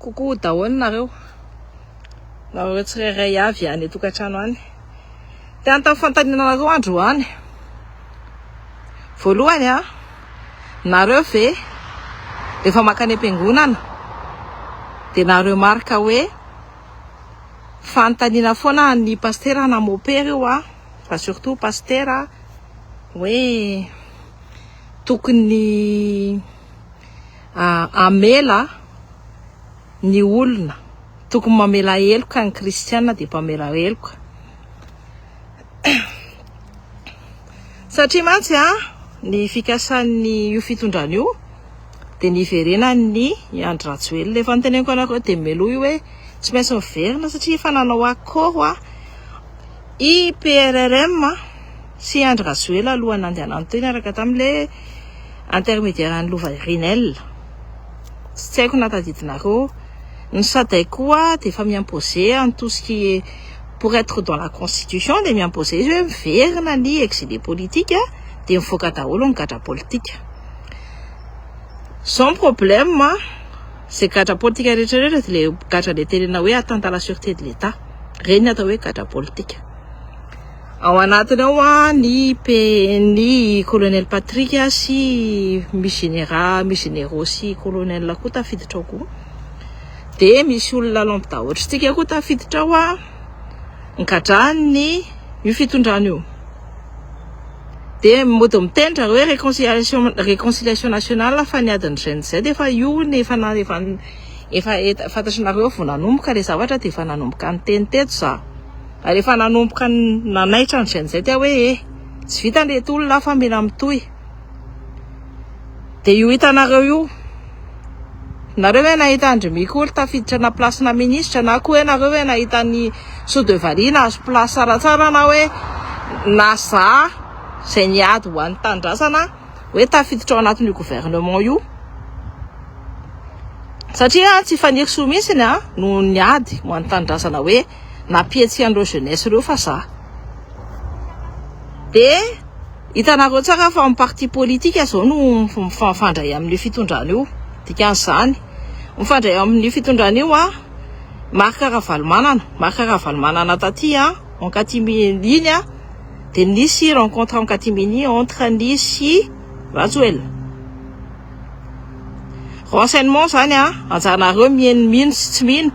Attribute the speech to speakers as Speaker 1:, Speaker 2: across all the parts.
Speaker 1: Coucou daholo nareo. Nareo tsirairay avy any an-tokantrano any. Te hanontany fanontaniana anareo androany. Voalohany a, nareo ve rehefa mankany am-piangonana dia nareo marika hoe fanontaniana foana ny pasitera na mopera io a, fa surtout pasitera hoe tokony hamela ny olona, tokony mamela heloka ny kristiana dia mpamela heloka. Satria mantsy a, ny fikasan'ny io fitondrana io dia ny hiverenan'ny Andry Rajoelina. Efa noteneniko anareo dia meloa io hoe tsy maintsy miverina satria efa nanao accord a i PRRM sy Andry Rajoelina alohan'ny nandehanany teo niaraka tamin'ilay intermédiaire an'i Lova Rinel. Tsy haiko na tadidinareo. Ny Sadec koa dia efa mi-imposer en tout ce qui est pour être dans la constitution dia mi-imposer izy hoe miverina ny exilé politique dia mivoaka daholo ny gadra politique. Zao ny problème, izay gadra politique rehetra rehetra dia ilay gadra ilay tenena hoe atteinte à la sûreté de l'État. Ireny ny atao hoe gadra politique. Ao anatiny ao a ny P ny colonel Patrick sy misy général misy généraux sy colonel koa tafiditra ao koa. Dia misy olona lambda ohatr'tsika koa tafiditra ao a nigadran'ny io fitondrana io. Dia mody miteny zareo hoe réconciliation réconciliation nationale fa ny adin'ny Gen Z efa io ny efa na efa efa fantatrinareo vao nanomboka ilay zavatra dia efa nanomboka niteny teto za. Ary efa nanomboka nanaitra ny Gen Z aho hoe eh, tsy vita le tolona fa mila mitohy. Dia io hitanareo io. Nareo hoe nahita an-dry Mikoly tafiditra na place na ministra na koa hoe nareo hoe nahita ny Sodevalia nahazo place tsaratsara na hoe na za izay niady ho an'ny tanindrazana hoe tafiditra ao anatin'io gouvernement io. Satria tsy Fanirisoa mihitsy no niady ho an'ny tanindrazana hoe nampihetsika an'ireo jeunesse ireo fa za. Dia hitanareo tsara fa ny parti politique zao no mifandray amin'io fitondrana io. Dikan'izany, mifandray amin'io fitondrana io a Marc Ravalomanana, Marc Ravalomanana taty a en catimini iny a dia nisy rencontre en catimini entre ny sy Rajoelina. Renseignement zany a, anjaranareo mino mino sy tsy mino.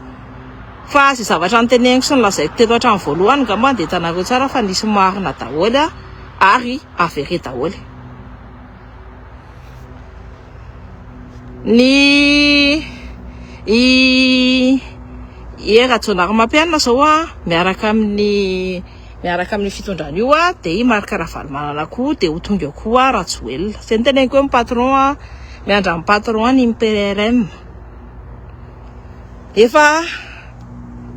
Speaker 1: Fa izay zavatra noteneniko sy nolazaiko teto hatramin'ny voalohany angamba dia hitanareo tsara fa nisy marina daholo ary avéré daholo. Ny i i Rajaonarimampianina izao a miaraka amin'ny miaraka amin'ny fitondrana io a dia i Marc Ravalomanana koa dia ho tonga eo koa Rajoelina. Izay noteneniko hoe ny patron a miandry ny patron ny PRM. Efa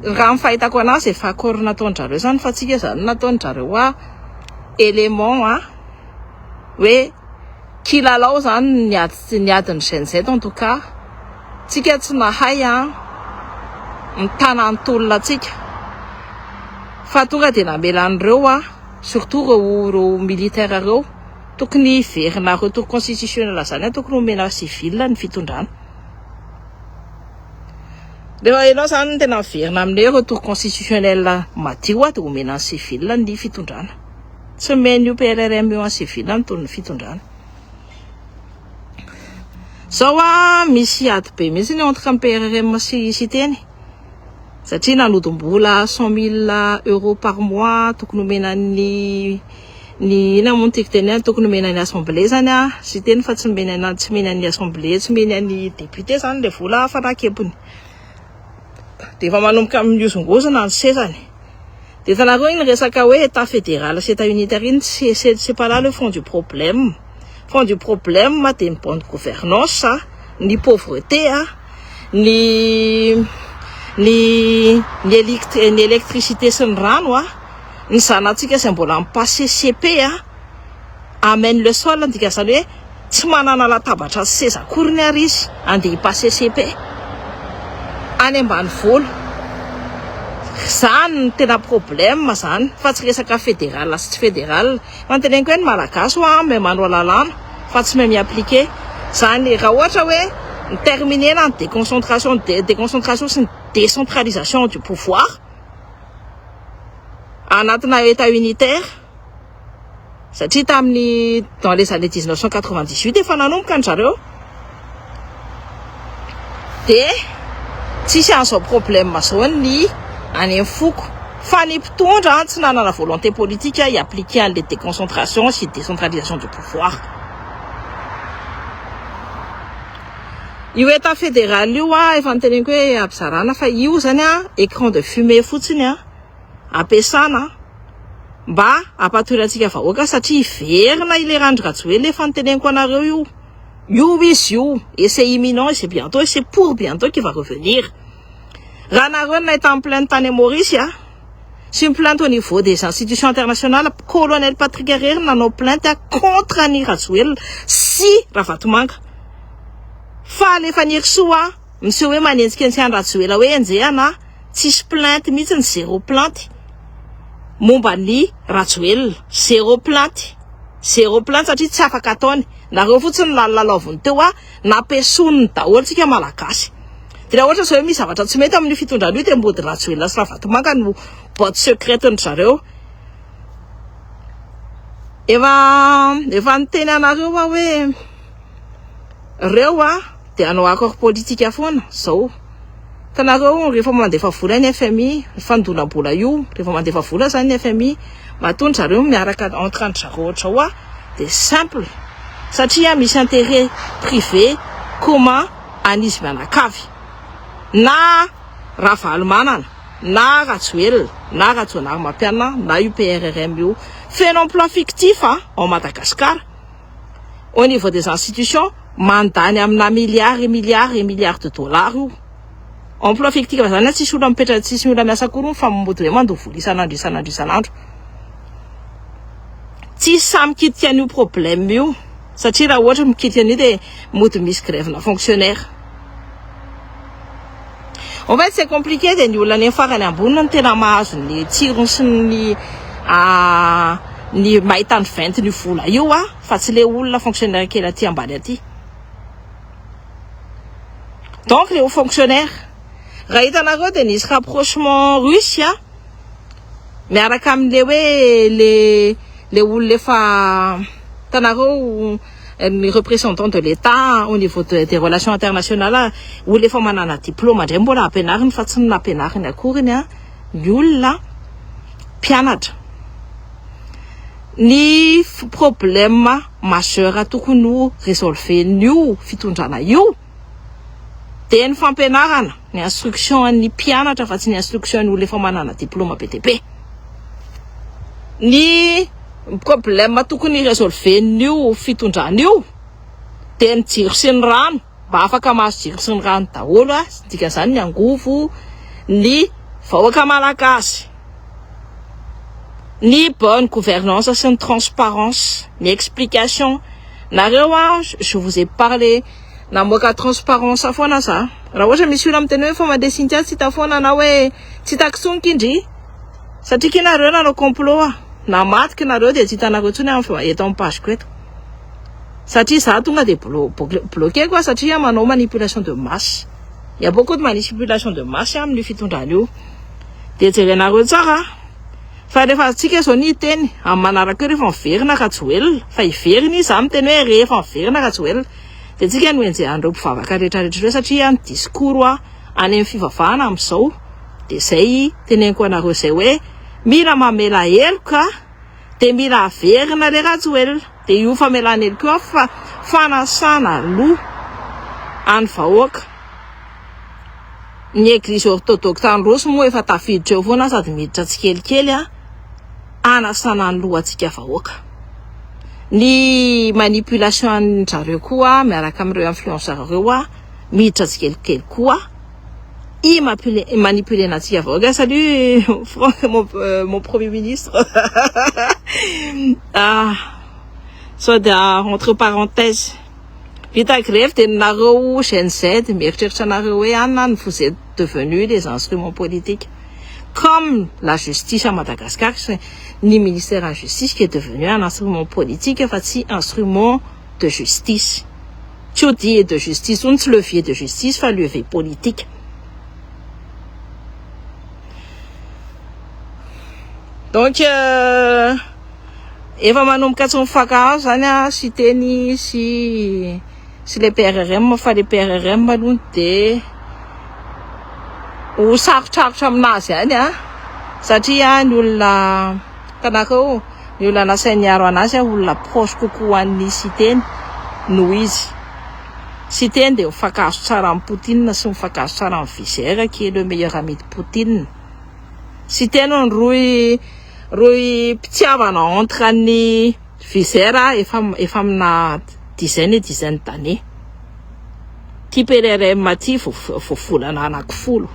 Speaker 1: raha ny fahitako anazy efa accord nataon-drareo zany fa tsika zany nataon-drareo a élément a hoe kilalao zany ny ady ny adin'ny Gen Z en tout cas tsika tsy nahay a mitana ny tolona antsika fa tonga dia namela an'ireo a surtout ireo ireo militaire ireo tokony hiverina retour constitutionnel zany a tokony homena civil ny fitondrana. Rehefa ianao zany no tena miverina amin'ny hoe retour constitutionnel madio dia omena ny civil ny fitondrana. Tsy omen'io PRRM io an'ny civil ny tony fitondrana. Zao a misy ady be mihitsy ny entre ny PRRM sy Siteny. Satria nanodim-bola 100 000 euros par mois tokony omena ny ny inona moa no tiako tenenina tokony omena ny assemblée zany a Siteny fa tsy omena tsy omena ny assemblée tsy omena ny député zany le vola fa nakepony. Dia efa manomboka mihozongozona ny sezany. Dia hitanareo iny resaka hoe état fédéral sy état unitaire iny c'est c'est pas là le fond du problème. Fond du problème dia ny bonne gouvernance, ny pauvreté, ny ny ny ny électricité sy ny rano a, ny zanatsika izay mbola mi-passer CP a, amène le sol ny dikan'izany hoe tsy manana latabatra sy seza akoriny ary izy andeha hi-passer CP any ambanivolo. Zany no tena problème zany fa tsy resaka fédéral sy tsy fédéral. Fa ny teneniko hoe ny malagasy hoa mahay manao lalàna fa tsy mahay mi-appliquer. Zany raha ohatra hoe Ny terminer-na ny déconcentration, déconcentration sy ny décentralisation du pouvoir anatina état unitaire, satria tamin'ny dans les années 1998 efa nanomboka ny zareo, de tsisy an'izao problème zao ny any amin'ny foko. Fa ny mpitondra tsy nanana volonté politique hi-appliquer an'le déconcentration sy décentralisation du pouvoir. Io état fédéral io a, efa niteneniko hoe ampizarana, fa io zany a écran de fumée fotsiny a ampiasana mba hampatory antsika vahoaka, satria hiverina ilay Andry Rajoelina efa niteneniko anareo io. Io izy io, et c'est imminent et c'est bientôt et c'est pour bientôt qu'il va revenir. Raha nareo nahita ny plainte tany Maurice a, sy ny plainte au niveau des institutions internationales, colonel Patrick Herrera nanao plainte contre ny Rajoelina sy Ravatomanga. Fa alefa Nirisoa miseho hoe manenjika ny Rajoelina hoe enjehana, tsisy plainte mihitsy, ny zéro plainte momba ny Rajoelina, zéro plainte, zéro plainte, satria tsy afaka ataony. Nareo fotsiny lalalaoviny teo a, nampiasoniny daholo tsika malagasy. De raha ohatra zao hoe misy zavatra tsy mety amin'ny fitondrana io, de mody Rajoelina sy Ravatomanga no boîte secrète ny zareo. Efa niteny anareo aho hoe reo a de hanao accord politique foana zao. Tanareo rehefa mandefa vola ny FMI, fandonam-bola io, rehefa mandefa vola zany ny FMI, mahatondra zareo miaraka entre ny zareo ohatra ao a, de simple, satria misy intérêt privé commun an'izy mianakavy, na Ravalomanana na Rajoelina na Rajaonarimampianina na io PRRM io. Feno emploi fictif a ao Madagascar au niveau des institutions, mandany amina milliards et milliards et milliards de dollars io emploi fictif zany. Tsisy olona mipetra, tsisy olona miasa akory, fa mody hoe mandoa vola isan'andro, isan'andro, isan'andro. Tsisy samy mikitika an'io problème io, satria raha ohatra mikitika an'io, de mody misy grève na fonctionnaire. En fait, c'est compliqué. De ny olona any farany ambonina no tena mahazo ny tsirony sy ny mahita ny ventiny vola io a, fa tsy le olona fonctionnaire kely aty ambany aty. Donc les hauts fonctionnaires, raha hitanareo, de nisy rapprochement russe a miaraka amin'le hoe le olona efa hitanareo, ny représentant de l'État au niveau des relations internationales, olona efa manana diplôme indray mbola ampianariny, fa tsy nampianariny akoriny a ny olona mpianatra. Ny problème majeur tokony ho résolven'io fitondrana io de ny fampianarana, ny instruction ny mpianatra, fa tsy ny instruction ny olona efa manana diplôme be de be. Ny problème tokony résolven'io fitondrana io de ny jiro sy ny rano, mba afaka mahazo jiro sy ny rano daholo a, dikan'izany ny angovo ny vahoaka malagasy, ny bonne gouvernance sy ny transparence, ny explication. Nareo a, je vous ai parlé, namoaka transparence foana za. Raha ohatra misy olona miteny hoe fa mandeha Cynthia tsy hita foana, na hoe tsy hitako tsoniky indry, satria kinareo nanao complot a, namadiky nareo, de tsy hitanareo tsony eto amin'ny page-ko eto, satria za tonga de bloqué koa, satria manao manipulation de masse. Il y a beaucoup de manipulation de masse amin'ny fitondrana io. De jerenareo tsara fa rehefa tsika zao ny teny amin'ny manaraka eo, rehefa miverina Rajoelina, fa hiverina izy, za miteny hoe rehefa miverina Rajoelina, de tsika no enjehan'ireo mpivavaka rehetrarehetra ireo, satria ny discours a any amin'ny fivavahana amin'izao de zay teneniko anareo zay hoe mila mamela heloka, de mila averina le Rajoelina. De io famelana heloka io a fa fanasana loha any vahoaka. Ny église orthodoxe any Rosy moa efa tafiditra eo foana sady miditra tsikelikely a anasana ny lohantsika vahoaka. Ny manipulation zareo koa miaraka amin'ireo influenceur ireo a miditra tsikelikely koa i manipuler antsika vahoaka. Salut Franck, mon premier ministre. Ah, sao de entre parenthèse, vita grève de nareo Gen Z mieritreritra anareo hoe anina ny, vous êtes devenus des instruments politiques comme la justice à Madagascar, ny ministère de la justice qui est devenu un instrument politique fa tsy instrument de justice. Tsy outil de justice intsony, tsy levier de justice fa levier politique. Donc efa manomboka tsy mifankahazo zany a Siteny sy sy le PRRM fa le PRRM aloha de ho sarotrarotra aminazy ihany a satria ny olona hitanareo ny olona nasainy niaro anazy a olona proche kokoa an'ny Siteny noho izy. Siteny dia mifankahazo tsara amin'i Poutine sy mifankahazo tsara amin'i Vizer qui est le meilleur ami de Poutine. Siteny ny rohy rohy mpitiavana entre an'i Vizer efa efa amina dizaine et dizaine d'années. Ty PRRM ty vao vao volana anankifolo.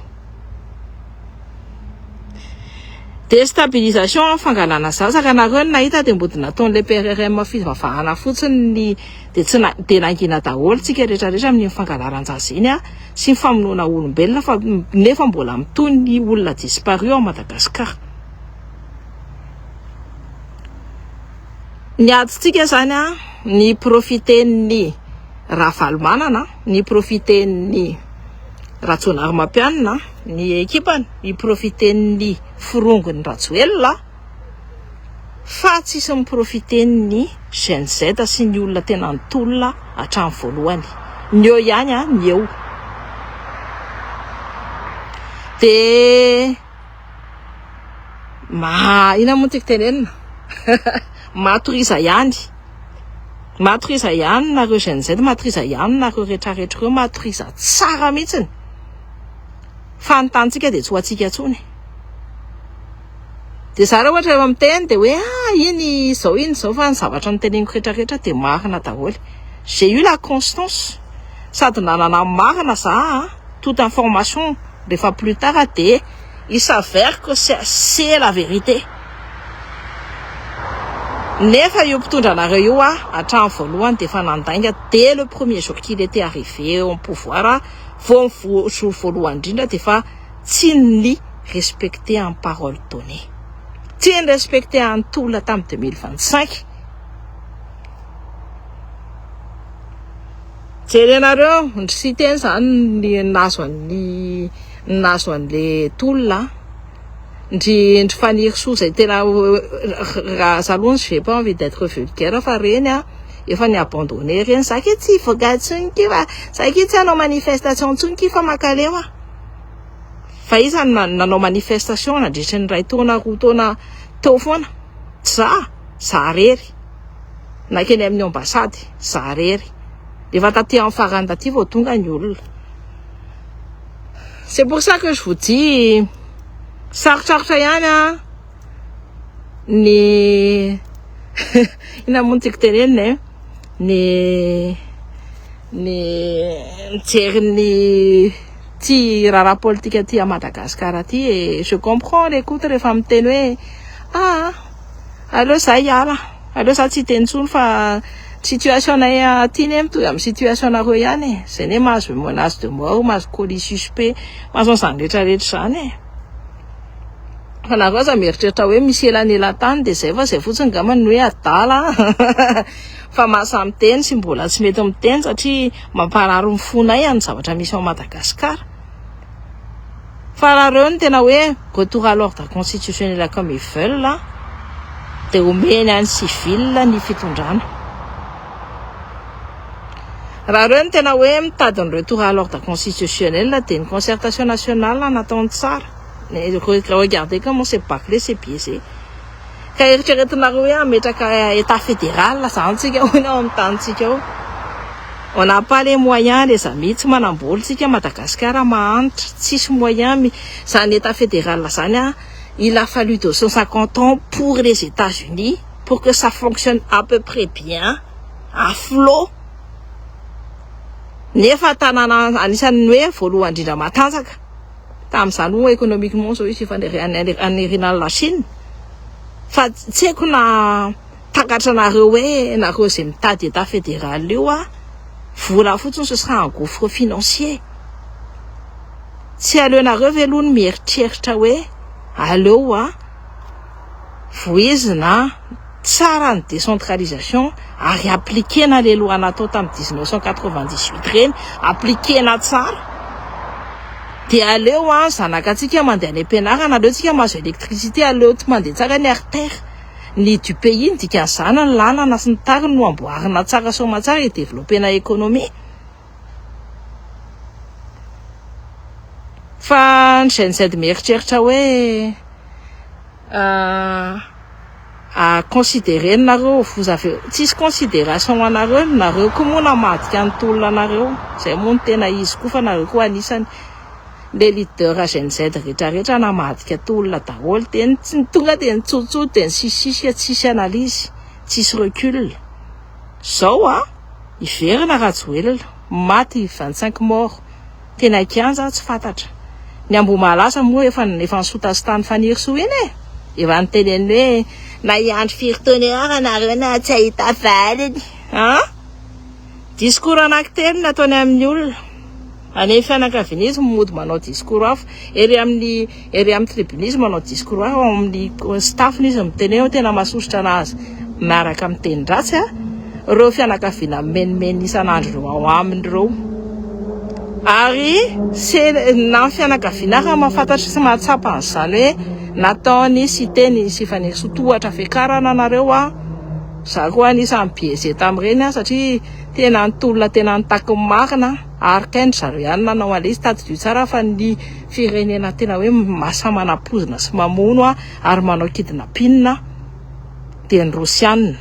Speaker 1: Déstabilisation fangalana zaza ka nareo no nahita dia mody nataon'ilay PRRM fivavahana fotsiny ny dia tsy na dia nangina daholo tsika rehetra rehetra amin'iny fangalaran-jaza iny a sy ny famonoana olombelona fa nefa mbola mitohy ny olona disparu ao Madagascar. Ny adintsika zany a ny profiten'ny Ravalomanana, ny profiten'ny Rajaonarimampianina, ny ekipany, ny profiten'ny forongony Rajoelina fa tsisy mi-profiter ny Gen Z sy ny olona tena nitolona hatramin'ny voalohany. Ny eo ihany a, ny eo. De ma inona moa no tiako tenenina? Matoriza ihany. Matoriza ihany nareo Gen Z, matoriza ihany nareo retraretra ireo, matoriza tsara mihitsiny. Fa ny tanintsika dia tsy ho antsika intsony. Dia za raha ohatra efa miteny dia hoe ah iny izao iny izao fa ny zavatra noteneniko retraretra dia marina daholo. J'ai eu la constance sady nanana ny marina za toute information rehefa plus tard dia il s'avère que c'est la vérité. Nefa io mpitondra anareo io ah hatramin'ny voalohany dia efa nandainga dès le premier jour qu'il était arrivé au pouvoir vao ny jour voalohany indrindra dia efa tsy ny respecter en parole donnée. Tsy ny respecter an'ny tolona tamin'ny 2025. Jerenareo, ny Siteny zany ny nahazo an'ny nahazo an'le tolona. Ndry ndry Fanirisoa izay tena raha za aloha j'ai pas envie d'être vulgaire fa reny a efa ni abandonné reny za ke tsy hivoaka intsony ke fa za ke tsy hanao manifestation intsony ke fa mankaleo aho. Fa iza no nanao manifestation nandritry ny iray taona roa taona teo foana? Tsy za, za rery. Nankeny amin'ny ambassade, za rery. Efa taty amin'ny farany taty vao tonga ny olona. C'est pour ça que je vous dis sarotrarotra ihany a ny inona moa no tiako tenenina e ny ny mijery ny ty raharaha politika aty à Madagascar aty e je comprends les koto rehefa miteny hoe ah aleo za hiala aleo za tsy hiteny intsony fa situation nay aty ne mitovy amin'ny situation nareo ihany e zay ne mahazo menace de mort mahazo colis suspect mahazo an'izany rehetrarehetra izany e fa nareo aza mieritreritra hoe misy elanelan-tany de zay fa zay fotsiny ngamba ny hoe adala fa mahasahy miteny sy mbola tsy mety miteny satria mamparary ny fonay ny zavatra misy ao Madagascar fa raha reo no tena hoe retour à l'ordre constitutionnel comme ils veulent de omeny any civil ny fitondrana raha reo no tena hoe mitady ny retour à l'ordre constitutionnel de ny concertation nationale nataony tsara regardez comment c'est bâclé c'est biaisé ka eritreretinareo hoe ametraka état fédéral zany tsika hoy ao amin'ny tanintsika ao on n'a pas les moyens les amis tsy manam-bola tsika Madagasikara mahantra tsisy moyen zany état fédéral zany a il a fallu 250 ans pour les États-Unis pour que ça fonctionne à peu près bien à flot nefa tanàna anisan'ny hoe voalohany indrindra matanjaka tamin'izany hoe économiquement zao izy efa anirina la Chine fa tsy haiko na takatra nareo hoe nareo izay mitady état fédéral io a vola fotsiny ce sera un gouffre financier tsy aleonareo ve aloha ny mieritreritra hoe aleo a voizina Tsara ny décentralisation ary appliquer-na le loi natao tamin'ny 1998 ireny, appliquer-na tsara. Dia aleo an zanakatsika mandeha any am-pianarana, aleo tsika mahazo électricité, aleo tsy mandeha tsara ny artère ny du pays, ny dikan'izany ny lalana sy ny tariny no amboarina tsara soamatsara hi-développer-na économie. Fa ny Gen Z mieritreritra hoe A considerer nareo vous avez tsisy consideration ho anareo nareo koa moa namadika ny tolona anareo zay moa no tena izy koa fa nareo koa anisany le leader Gen Z rehetra rehetra namadika tolona daholo de ny tsy tonga de nitsotso de nisisisika tsisy analyse tsisy recul zao a hiverina Rajoelina maty 25 morts Teny an-kianja tsy fantatra. Ny Ambohimalaza moa efa efa nisotasotany Fanirisoa iny e! Efa niteneniny hoe na hiandry firy taona eo ary nareo na tsy hahita valiny. An! Discours anankitelo ny ataony amin'ny olona. Any amin'ny fianakaviana izy mody manao discours hafa. Ery amin'ny ery amin'ny tribune izy manao discours hafa, ao amin'ny staff-ny izy miteny hoe tena mahasosotra anazy miaraka amin'ny teny ratsy a, ireo fianakaviana mimenomenona isan'andro ireo ao aminy ireo. Ary se na ny fianakaviana ary mahafantatra sy mahatsapa an'izany hoe nataony Siteny sy Fanirisoa tohatra fiakarana anareo a, za koa anisan'ny biaisé tamin'ireny a satria tena nitolona tena nitaky ny marina ary kay ndry zareo ihany nanao an'ilay izy, tadidio tsara fa ny firenena tena hoe masa manapoizina sy mamono ary manao kidnapping dia ny Rosiana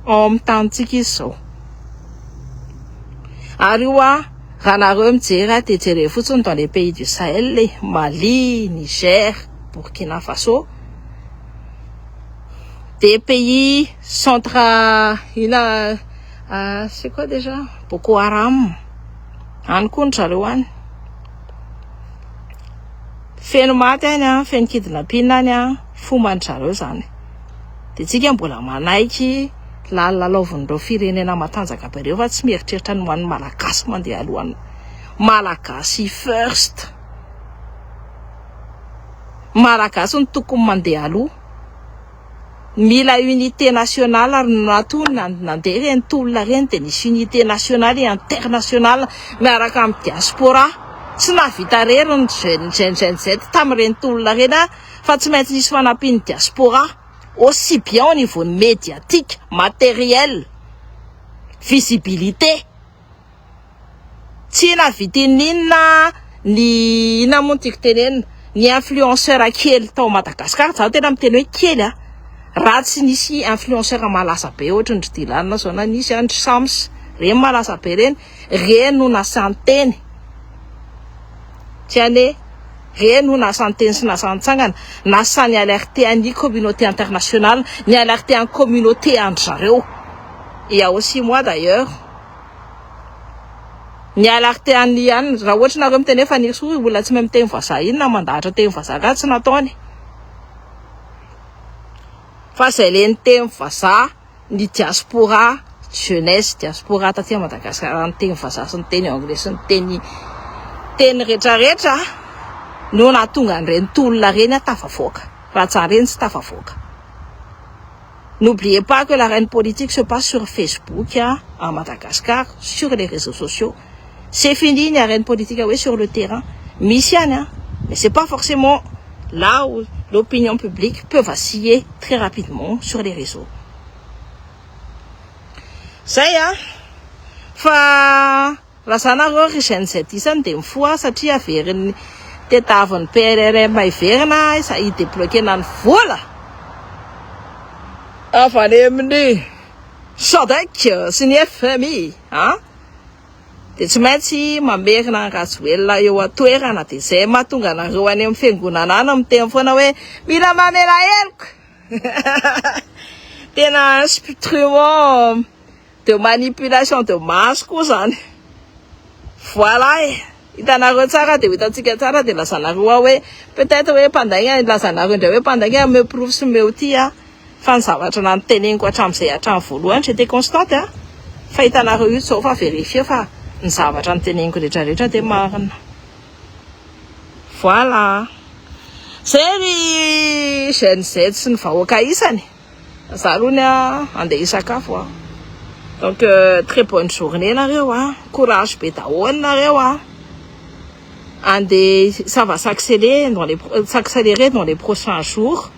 Speaker 1: ao amin'ny tanintsika izy izao. Ary io a, raha nareo mijery dia jereo fotsiny dans les pays du Sahel e, Mali, Niger, Burkina Faso, des pays centre ina c'est quoi déjà Boko Haram any koa ny zareo any. Feno maty any an, feno kidnapping any an, fomban-dry zareo izany. Dia tsika mbola manaiky lalalaovin'ireo firenena matanjaka be ireo fa tsy mieritreritra ny ho an'ny Malagasy mandeha alohan'ny Malagasy first. Malagasy no tokony mandeha aloha. Mila unité nationale ary matoa nandeha ireny tolona ireny dia nisy unité nationale et internationale miaraka amin'ny diaspora. Tsy nahavita irery ny Gen Gen Z tamin'ireny tolona ireny fa tsy maintsy nisy fanampian'ny diaspora aussi bien au niveau médiatique, matériel, visibilité. Tsy nahavita ininona ny inona moa no tiako tenenina ny influenceur kely tao Madagascar za tena miteny hoe kely a raha tsy nisy influenceur malaza be ohatry ny ry Dylan zao na nisy an ry Sams reny malaza be reny reny no nasan-teny tsy anie reny no nasan-teny sy nasan-tsangana nasa ny alerte an'ny communauté internationale ny alerte an'ny communauté an-dry zareo il y a aussi moi d'ailleurs Ny alarté an'ny ihany raha ohatra nareo miteny hoe Fanirisoa olona tsy mahay miteny vazaha iny na mandahatra teny vazaha ka tsy nataony fa zay le niteny vazaha ny diaspora jeunesse diaspora taty Madagascar niteny vazaha sy niteny anglais sy niteny teny retraretra no nahatonga an'ireny tolona ireny tafavoaka raha tsy ireny tsy tafavoaka. N'oubliez pas que l'arène politique se passe sur Facebook à Madagascar, sur les réseaux sociaux. C'est fini ny arène politique hoe sur le terrain. Misy ihany an, mais c'est pas forcément là où l'opinion publique peut vaciller très rapidement sur les réseaux. Zay an, fa Raha za nareo ry Gen Z isany dia mifoha satria averin'ny tetavin'ny PRRM hiverina hi debloquer-na ny vola avy any amin'ny Sadec sy ny FMI a! Dia tsy maintsy mamerina an'i Rajoelina eo an-toerana dia izay mahatonga anareo any amin'ny fiangonana any miteny foana hoe mila mamela heloka! Tena instrument De manipulation de masse koa zany. Voilà e. Hitanareo tsara de ho hitantsika tsara de lazanareo aho hoe peut-être hoe mpandainga lazanareo indray hoe mpandainga omeo porofo sy omeo ty a. Fa ny zavatra nanoteneniko hatramin'izay hatramin'ny voalohany j'étais constante a. Fa hitanareo io zao fa vérifier fa ny zavatra noteneniko rehetra rehetra de marina. Voilà. Zay ry Gen Z sy ny vahoaka isany. Za alohany a andeha hisakafo a. Donc très bonne journée nareo a, courage be daholo nareo a. Andeha, ça va s'accélérer dans les prochains jours.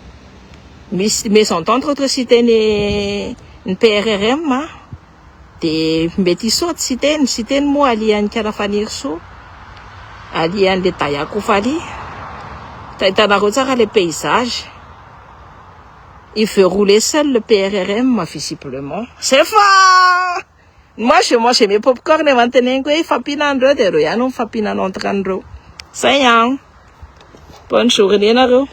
Speaker 1: Misy mésentente entre Siteny ny PRRM a, de mety hisaoty Siteny. Siteny moa alian'ny Karafanirisoa, alian'le Dayakofali. Hitanareo tsara le paysage. Il veut rouler seul, le PRRM, visiblement. C'est fa moi, je mange mes popcorn e, manteneniko hoe ifampihinan'ireo, de reo ihany no mifampinana entre an'ireo. Zay a, bonne journée nareo.